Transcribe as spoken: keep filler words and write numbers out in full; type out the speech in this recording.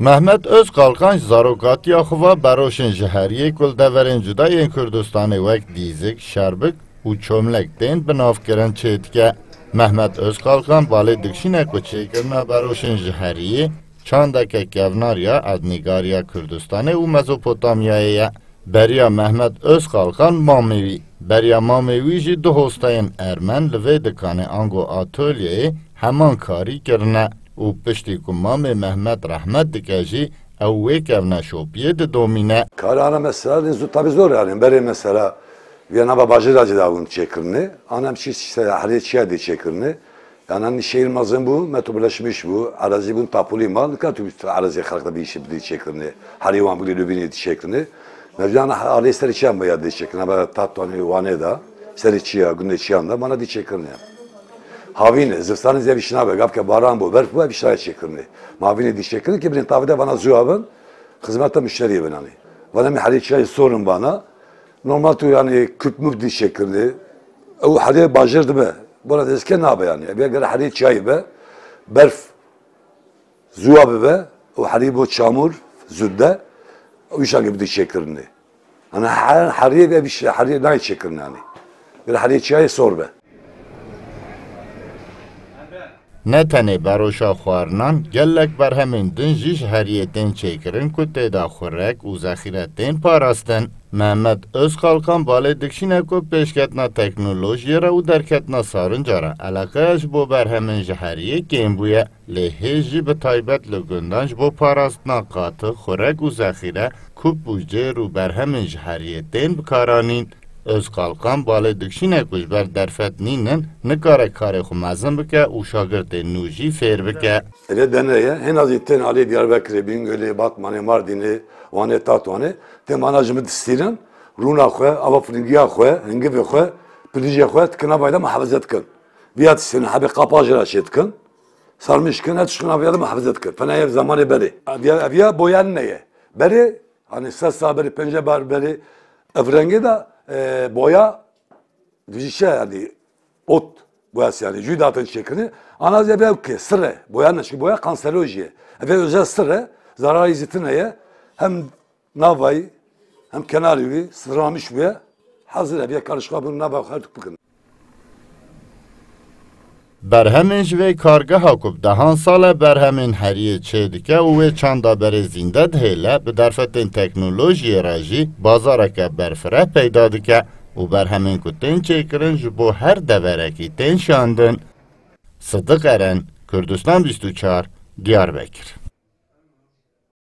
Mehmet Özkalkan ji zarokatiya xwe ve beroşên ji heriyê ku li deverên cuda yên Kurdistanê wek Dîzik, Şerbik û Çomlek tên bi nav kirin çêdike. Mehmet Özkalkan balê dikişîne ku çêkirina beroşên ji heriyê çandeke kevnar ya erdnîgariya Kurdistanê û Mezopotamyayê ye. Beriya Mehmet Özkalkan mamê wî, beriya mamê wî jî du hosteyên ermen li vê dikanê ango atolyeyê heman karî kirine û piştî ku mamê Mehmet rehmet dike jî ew wê kevneşopiyê didomîne. Karana mesela zû tabi zor yani. Berê mesela viya nava bajêra jî dabûn çêkirinê. Ana em çî işte herê çiya dê çêkirinê. Yani hani şehir mezin bû, metropolleşmiş bû, arazi bûn tapulî mal, nika tu erazî xelq de bir işi bidî çêkirinê. Herê wan bû lê lubînê dî çêkirinê. Mevlana alê serê çiyan be ya dê çêkirinê. Ama Tatwanê, Wanê de, serê çiya, gundê çiyan de, mana dî çêkirinê. Havîne, zistanê zevî şinabe, gavke baran bû, berf bû, ev şinayê çêkirinê. Ma havîne dî çêkirinê ki binên tavê de vana zuya bin, xizmeta müşteriyê bin anî. Vana mi herê çiyayê sorin vana, normal tu yani küp müp dî çêkirinê. Ew herê bajêr dibe. Bona dezke nabe yani. Ev gere herê çiyayê be, berf zuwa bibe, ew herê bo çamur, zudde, ew îşa gibi dî çêkirinê. Ana her, heriyê ve bir şey, heriyê nayê çêkirin yani. Bir heriyê çiyayê sor be. Ne tenê beroşa xwarinan, gelek berhemên din jî ji heriyê tên çêkirin ku tê de xurek û zexîre tên parastin. Mehmet Özkalkan balê dikişîne ku pêşketina teknolojiyê re û derketina sarinca re eleqeya ji bo berhemên ji heriyê kêm bûye. Lê hê jî bi taybet li gundan ji bo parastina qatix, xurek û zexîre, kup û cêr û berhemên ji heriyê tên bikaranîn. Özkalkan balê dikişîne ku ji ber derfet nînin, nikare karê xwe mezin bike û şagirtên nû jî fêr bike. Eve dene ye, hêna zî tên alê Diyarbekirê, Bîngölê, Batmanê, Mardînê, Wanê, Tatwanê, tên vana ji min distînin, rûna xwe, ava firingiya xwe, hingivê xwe, pilîjê xwe, dikina vayda muhafeze dikin. Viya distînin, hebê qapa jê re çê dikin. Sarmiş kin, her tiştuna viya de muhafaza dikir. Fena ev zamanê berê. Ev ya, ev ya boyan ne ye. Berê, hani ses sa berê, pence bar berê, ev rengê de, e, boya, dijî şey yani, ot boyası yani, jü datin çekini. Ana ev ya ki, sire, boya ne, çünkü boya kanseroji ye. Ev ya özel sire, zararı izitine ye. Hem navayı, hem kenarı wî, sıralamış wî, hazır ev ya karışık bunu nava her tuk bikin. Berhemên ji vê kargeha ku bi dehan sal e berhemên heriyê çêdike û wê çanda berê zînde dihêle, bi derfetên teknolojiyê re jî bazareke berfireh peyda dike û berhemên ku tên çêkirin ji bo her deverekî tên şandin. Sidiq Eren, Kurdistan bîst û çar, Diyarbekir.